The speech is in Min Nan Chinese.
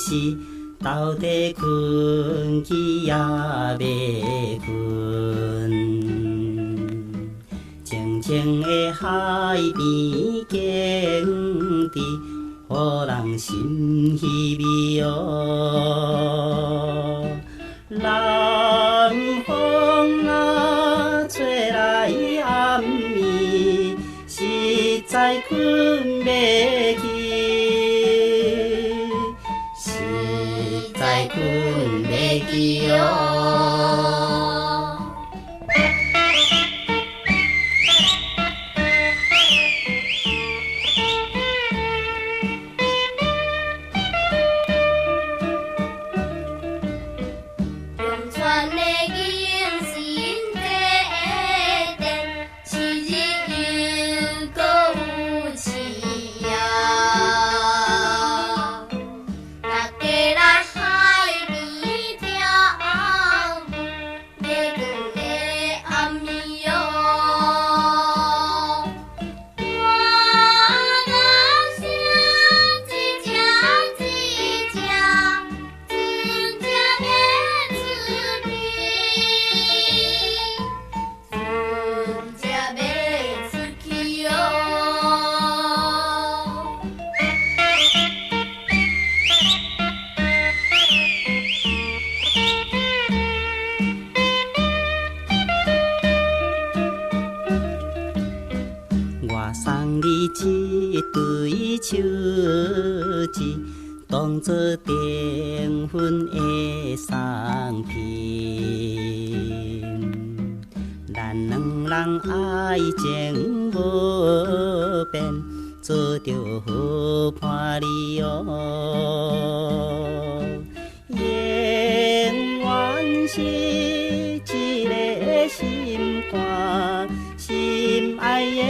時，到底睏去抑袂睏。靜靜的海邊景致，予人心稀微哦。南風若吹來暗暝，實在睏袂去，實在睏袂去哦。永川的迎新祭典，七日又閣有一夜。大家來海邊跳舞，袂睏的暗暝喲。我甲聲一隻一隻，真正欲出去，真正欲出去喲。我送你一對手指，當作訂婚的送品。咱兩人愛情無變，做著好伴侶哦。永遠是一个心肝，心愛的